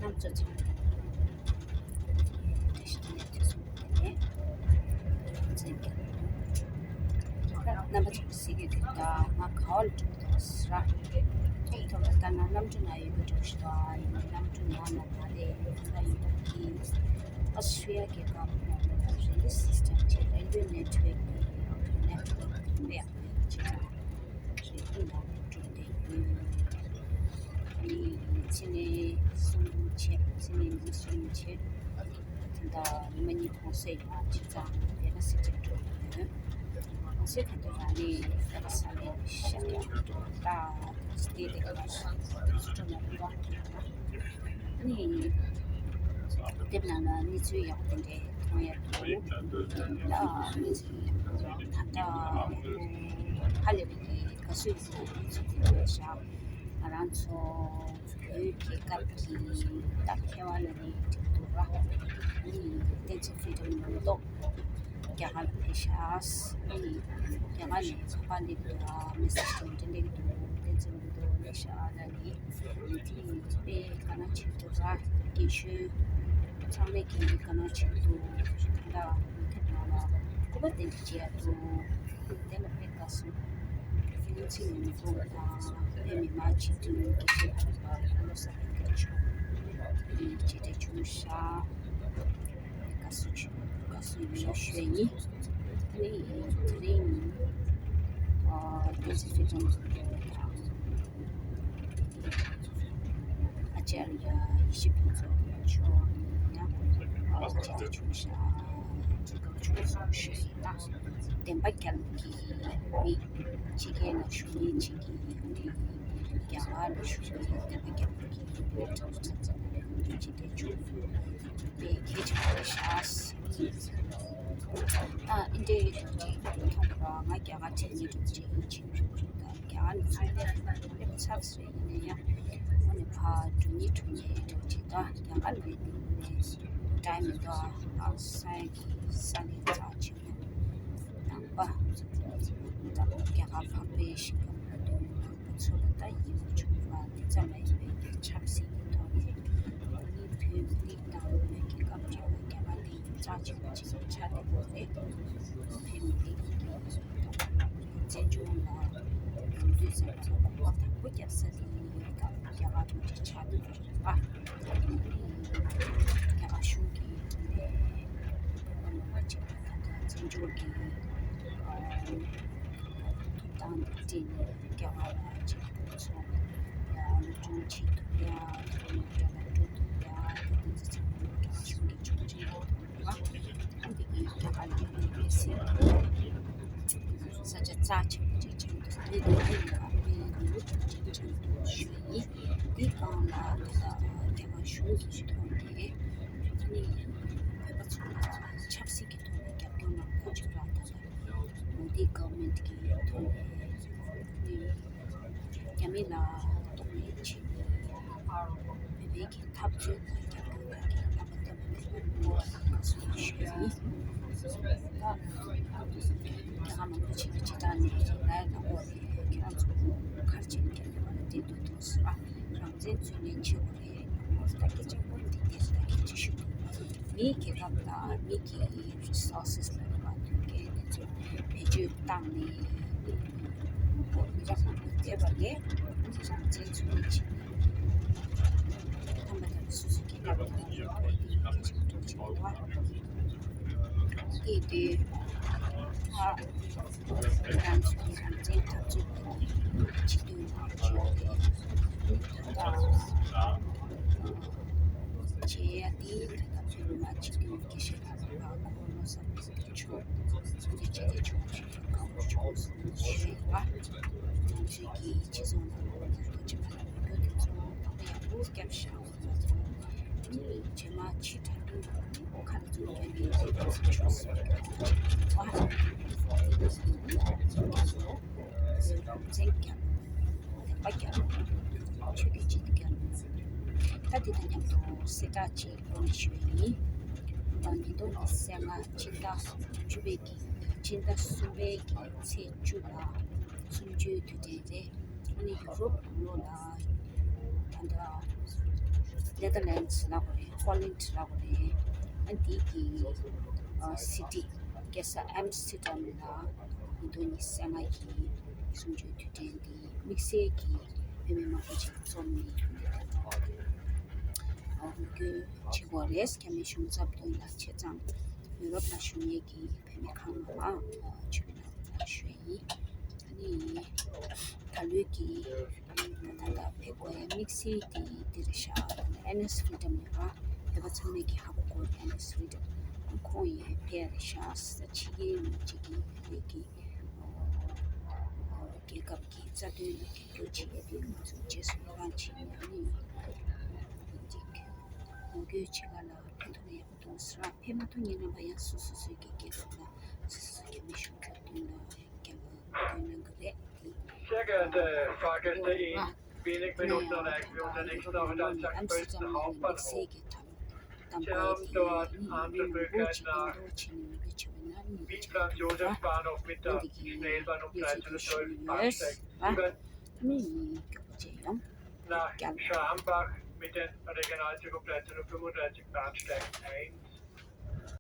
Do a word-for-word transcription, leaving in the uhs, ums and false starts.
རྣམ་ཚོ་ཚང་མ་བཀྲ་ཤིས་བདེ་ལེགས། ཐུགས་སུ་བཀུར་ནས་རྣམ་པ་ཚོ་གཟིགས་ཀྱི་འདུག་ད་ང་ག་བ་ལ་འགྲོ་གི་འདུག་ཟེར་ར། ཐོག་ཐོག་ལ་ལྟ་ན་གནམ་གྲུ་ནང་ཡོད་པའི་འདྲ་ཞིག་འདུག་ཨ་ཡིན་གནམ་གྲུ་ནང་ན་མ་རེད། ད་ཡིན་པ་གི་ཨོ་སི་ཊི་རི་ཡ་རྒྱལ་ཁབ་ནང་ལ་རེ་ལི་སི་སི་ཊེམ་གྱི་རེལ་ཝེ་ནེཊ་ཝརཀ་གི་ནེཊ་ཝརཀ་དཔེ་ཡག་པོ་ཡོད་པ་ཅིག་དང་། རེད་འདུག་ལ་འགྲོ་བསྡད་ཡོད། ཨ་ནི་ཕྱི་ནས་གསུམ་བྱས། ཕྱི་ནས་ཉིན་གསུམ་བྱས། ད་ལྟ་ཉི་མ་གཉིས་གུང་སེང་ཡོང་བ་བྱས་ཙང་དེ་ལ་སི་ཊེམ་འགྲོ་ཡོད། གུང་སེང་ག་དུས་རང་ནས་ད་ལྟ་ས་ལས་ཤར་ཡག་འགྲོ་ད་སི་ཊེ་དེ་ག་ལ་ཤར་ཡག་འགྲོ་ན་རེད་པ། ཨ་ནི་དེབ་ནང་ལ་གནས་ཚུལ་ཡག་པོ་དེ་འདྲའི་མཐོང་ཡག་འདུག་ད་གནས་ཚུལ་ཡག་པོ་ད་ལྟ་ཧ་ལས་པའི་དགའ་བསུ་ཡོད་པའི་གནས་ཚུལ་དེ་འདྲ་བཞག་ང་རང་ཚོ་བོད་རྒྱལ་ཁབ་ཀྱི་ད་ཁེ་དབང་ལ་ནི་འགྲིག་འདུག་ར། ཨ་ནི་བསྟན་འཛིན་ཕུན་སྒྲོན་མ་གཏོགས་རྒྱ་གར་ལ་ཕེབས་ཤག་ཨ་ནི་རྒྱ་གར་ནས་ཚོགས་པ་སླེབས་འདུག་ཨ། མེ་སེ་ཇི་དེ་འདྲ་སླེབས་འདུག་བསྟན་འཛིན་མ་གཏོགས་སླེབས་ཤག་ཨ་ལ་ནི། དེ་ནི་དཔེ་དགའ་སྣང་ཆེན་པོ་འདུག་ར། རྒན་གཞོན་ཚང་མས་ཀྱི་དགའ་སྣང་ཆེན་པོ་འདུག་ད་ལྟ་མི་ཐེབས་ནང་ལ་སྐུ་པར་དེ་འདྲ་བརྗེ་ཡག་འདུག་དེ་ལ་དཔེ་དགའ་སོང་། ཕྱི་ནང་གི་མི་ཐོག་དང་བོད་མི་མང་སྤྱི་འཐུས་དགེ་བཤེས་དང་བློ་བཟང་སེང་གེ་མཆོག་གིས་མཇལ་འཕྲད་བྱུང་ཤག་དགའ་བསུ་ཆེ་དགའ་བསུ་ཡོད་ཞུ་ཡ་ཡིན། ཨ་ནི་དེ་རིང་ཨ་བསྟན་འཛིན་ཕུན་སྒྲོན་དང་ཨ་ཙརྱ་ཡེ་ཤེས་ཕུན་ཚོགས་མཆོག་ཡང་མཇལ་འཕྲད་བྱུང་ཤག་དགའ་བོ་བྱུང་སོང་ཞུ་ཡ་ཡིན། ད་བདེན་པ་རྒྱལ་གྱི་མི་ཕྱི་རྒྱལ་ལ་བཞུགས་མཁན་ཅིག་གིས་ཨ་ནི་རྒྱ་གར་ལ་བཞུགས་མཁན་བདེན་པ་རྒྱལ་གྱི་མི་ཁྲག་ཁྲག་ཚ་ལ་མཇལ་འཕྲད་བྱུང་། དཔེ་གལ་ཆེན་པོ་རེད་ཤག་ཨ་ཨིན་འདྲའི་མཐོང་བ་ང་རྒྱ་གར་ཁྲིད་མི་འགྲོ་ཅེས་ཡིན་ཕྱིན་འགྲོ་རྒྱུ་དང་རྒྱ་གར་ནས་ཚུར་སླེབས་སླེབས་ཚར་སོང་ཡིན་ན་ཡང་ཨ་ནི་ཕར་འགྲོ་ཉེ་འགྲོ་ཉེ་འགྲོ་ཅེས་དང་རྒྱ་གར་ལ་ཡིན་ནས་འདྲ་མི་འདུག་ཨ་ས་ཡ་གི་ས་གནས་རྩ་ཆེན་པོ་ནང་པ་དང་རྒྱ་གར་འཕགས་པའི་ཞིང་ཁམས་ལ་འདུག་ཚོ་ལ་ལྟ་ཡི་ཆུང་བ་འདི་ཙམ་ལ་ཡིན་པའི་ཆབ་སྲིད་ཀྱི་ཐོག་ནས་ཨ་ནི་བོད་མི་རིགས་དང་བོད་ཀྱི་སྐབས་རེ་བ་རྒྱ་གར་ལ་ཡིན་རྩ་ཆེན་པོ་ཅིག་ཆགས་བསྡད་ཡོད་རེད། བོད་མི་རིགས་ཀྱི་བཙན་བྱོལ་ལ་ཡོང་དུས་ཙམ་ཚོ་གོམ་པ་དང་པོ་བརྒྱབ་ས་དེ་སྐབས་རྒྱ་གར་དུ་ཆགས་བསྡད་ཡོད་རེད་པ། རྒྱ་གར་གཞུང་གི་དྲིན་ལས་ཨ་ནི་ང་ཅིག་ད་ལྟ་བཙན་བྱོལ་གྱི་ཐོབ་ཐང་དང་འབྲེལ་ནས་རྒྱ་གར་ལ་ཅིག་སློབ་སྦྱོང་ཡང་སློབ་སྦྱོང་བྱེད་ཐུབ་ཡ་དེ་ནས་རྒྱ་ལ་འགྲོ་ཐུབ་ཡ་དེ་དེ་ཚོ་ཚང་མ་རྒྱ་གར་གཞུང་གི་ཆོག་མཆན་ཡོད་པ། ཨ་འདི་གི་རྒྱ་གར་ལ་ཡོད་པའི་སྲིད་ས་ཆ་རྩ་ཆེན་པོ་ཅིག་ཆགས་འདུག་མི་དེ་ཡིན་ལ་ཨ་ནི་ལུགས་ཅིག་ཆགས་འདུག་ཞུ་ཡིན། འདི་སྒང་ལ་ད་ལྟ་རྒྱ་གར་གཞུང་གི་ཐོག་ནས་ཨ་ནི་བོད་པ་ཚོ་ལ་ཆབ་སྲིད་ཀྱི་ཐོག་ནས་རྒྱབ་སྐྱོར་གནང་དགོས་ཅིག་ལ་ད་ལྟ་མོ་དི་གྷ་བར་མེན་ཊི་གི་ཐོག་ནས་རྒྱ་མི་ལ་གདོང་ལེན་བྱེད་པའི་བོད་པའི་གི་འཐབ་རྩོད་ལ་རྒྱབ་སྐྱོར་གནང་མཁན་རྣམ་པ་ལྟ་བུ་ནས་དགའ་བསུ་ཞུ་ཡ་ཡིན། ད་རྒྱ་གར་མང་པོ་ཞིག་གི་སྤྱི་བཏང་ནས་ལས་ཀ་འོག་ནས་ཁྱེད་རང་ཚོ་ག་རེ་བྱེད་ཀྱི་ཡོད་པ་ལ་བརྟེན་དུས་འདུག་ཟེར་བ། རང་བཙན་རྩོད་ལེན་བྱེད་དགོས་རེད། ད་སྐད་ཆ་དཔེ་འདི་དེ་ལྟ་གི་ཅི་ཞུ་དགོས། མིའི་རྒྱལ་ཁབ་དང་མི་གི་རི་སོར་སེ་སི་ལ་རེད་པ། མཐུན་རྐྱེན་དེ་ཚོ་བེད་སྤྱོད་བཏང་ནས་མི་རབས་མང་པོ་བསྡད་པ་ལས་རང་བཙན་རྩོད་ལེན་བྱེད་ནས་ཐ་མ་དང་སོ་སོའི་རྒྱལ་ཁབ་དང་རྒྱལ་ཁབ་དེ་སྐད་ཆ་འགྲོ་བྱེད་པ་དེ་དེ་ཨ། ང་ཚོའི་རང་བཙན་འཐབ་རྩོད་པ་ཡིན། སྤྱི་འཐུས་ནང་བཅུག་སྟེ་ད་ལྟ་བྱེད་ཡ་དེ་ད་ལྟ་བོད་མི་མང་སྤྱི་འཐུས་དགེ་བཤེས་ལྷ་རམས་པ་ཁོང་བློ་བཟང་སེང་གེ་མཆོག་ཚོགས་འདུ་སྤྱི་འཐུས་ཆུང་ཆུང་གི་སྐབས་བྱུང་སོང་ཞུས་པ། ང་ཚོའི་གི་སྤྱི་ཚོགས་ནང་ལོགས་ལ་ཐུགས་རྗེ་ཆེ་ཕ་ལ་བོད་སྐྱོར་དེ་ཚོ་དང་པོ་ཡག་པོ་བརྒྱབ་ཤག་རྗེས་མ་ཕྱི་དྲག་དུས་ཁ་ཚུར་བརྒྱབ་ནས་དེ་དུས་སུ་ཆོག་སོང་། བ་དེ་དུས་སུ་ཡིན་ན་རང་བཙན་རྒྱབ། བདེན་པ་རྒྱབ། ཆོས་བརྒྱུད་སྤྱི་འཐུས་རྒྱབ། ད་དེ་དང་མཉམ་དུ་གསལ་བསྒྲགས་ཅིག་འགོ་ནས་ཞུ་ཡ་ཡིན། ཉིས་སྟོང་ཉི་ཤུ་རྩ་ལྔ་ཕྱི་ཟླ་བཅུ་པའི་གི་ཕྱི་ཟླ་གསུམ་པའི་གི་ཚེས་བཅུ་ལ་གསུམ་བཅུའི་དུས་དྲན་རེད། ཨ་ནི་ཡུ་རོབ་ལོ་ལ་ད་ལྟ་ ནེ་དར་ལེན་ཌི་ལབ་དགོས་རེད། ཧོ་ལན་ཌི་ལབ་དགོས་རེད། ཨ་འདི་གི་སི་ཊི་རྒྱལ་ས་ཨེམ་སི་ཊར་ཌམ་ལ་ཉིས་སྟོང་ཉི་ཤུ་རྩ་ལྔ་གི་གསུམ་བཅུའི་དུས་དྲན་འདི་དམིགས་བསལ་གྱི་བུད་མེད་མང་པོ་ཞིག་འཛོམས་ནས་ངོ་རྒོལ་བྱེད་ཀྱི་ཡོད་རེད། རྒྱ་མིའི་གཞུང་ཚབ་མདུན་ལ་ཆེད་གཙང་ཡུ་རོབ་ལ་བཞུགས་མཁན་གྱི་བུད་མེད་གང་མང་མང་ཆུ་བེད་ནང་ཞུ་ཡིན། ཨ་ནི་ད་ལོའི་གི་ད་ལྟ་ཕེབས་དགོས་ཡ་དམིགས་བསལ་དེ་འདི་རེད་ཤག་ད་ལྟ་ཨེན་ཨེས་ཕི་རི་ཌམ་ཡོད་པ་བོད་པ་ཚང་མས་ཀྱི་ཧ་གོ་གོ་ཨེན་ཨེས་ཕི་རི་ཌམ་ཁོང་ཡང་ཕེབས་རེད་ཤག་ཕྱི་རྒྱལ་མི་གཅིག་གི་བོད་ཀྱི་རྒྱལ་ཁབ་ཀྱི་རྩ་དོན་ལ་རྒྱབ་སྐྱོར་བྱེད་ཡ་དེ་ང་ཚོ་རྗེས་སུ་ཡི་རང་བྱེད་ཡ་ནི་ཅིག་ངོ་རྒོལ་བྱེད་ག་ལ་ཕན་ཐོགས་ཡག་པོ་འདུག་ཟེར་བ། ཕེབས་མ་ཐུབ་མཁན་རྣམ་པ་ཡང་སོ་སོ་སོའི་གི་རྒྱལ་ཁབ་ལ་སོ་སོ་སོའི་གི་མི་གཞུང་ཚབ་མདུན་ལ་རྒྱབ་སྐྱོར་གནང་གི་རེད། དེ་Sehr geehrte Fahrgäste, in wenigen Minuten erreichen wir unseren nächsten Aufenthaltspunkt Dresden Hauptbahnhof. Sie haben dort Anschlussmöglichkeiten nach Wien Franz Josef Bahnhof mit der Schnellbahn um dreizehn Uhr zwölf Bahnsteig sieben, nach Schambach mit dem Regionalzug um dreizehn Uhr fünfunddreißig Bahnsteig eins.